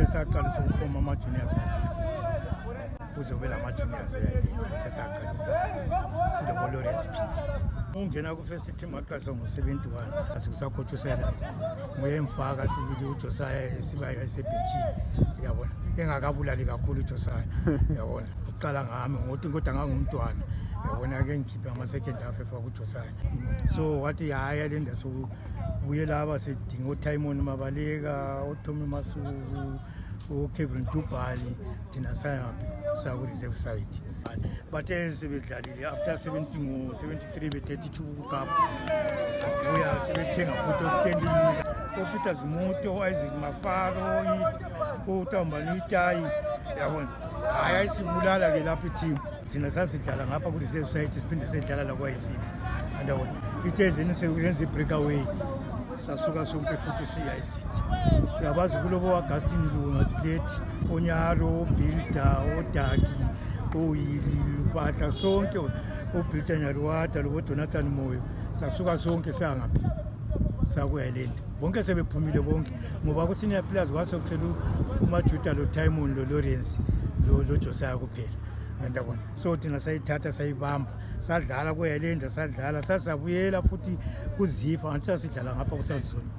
saqalisa ukufoma ama-juniors ngo-66 kuzobe la ma-juniors eyayithe saqalisa siloboloRSP. Ungena ku-first team aqalisa ngo-71 asikusakhotshusela nguye mfaka sibili uJosiah esibayo esebhenjini yabona engakabulali kakhulu uJosiah yabona uqala ngami ngothi kodwa ngangumntwana yabona ke ngikhiphe ama-second half efa kuJosiah. So wathi hhayi lenda so buye laba sedinga uTimon Mabaleka uTommy Masuku uKevin Dubali thina saku-reserve side. But sebedlalile after 73 be-32 cup buya sebethenga futhi ostanding uPeter Zimoto Isaac Mafaro uTambani Itayi yabona hayi ayisibulala ke lapha i-team thina sasidlala ngapha ku-reserve side siphinde sedlala la kwaYisithi andabona ithe then seyenza i-breakaway sasuka sonke futhi siya eSithi. Uyabazi kulobo Augustine Lungazilethi Onyaro Builder Odaki Oyili Luphahla sonke uBuilder Nyaruwata loJonathan Moyo sasuka sonke sangaphi sakuHighlanders bonke sebephumile bonke ngoba ku-senior players kwasokuthela uMajuda loTimon loLawrence loJosiah kuphela ngiyabona. So thina sayithatha sayibamba sadlala kuHighlanders sadlala sasabuyela futhi kuZifa ngathi sasidlala ngapha kuSouth Zone.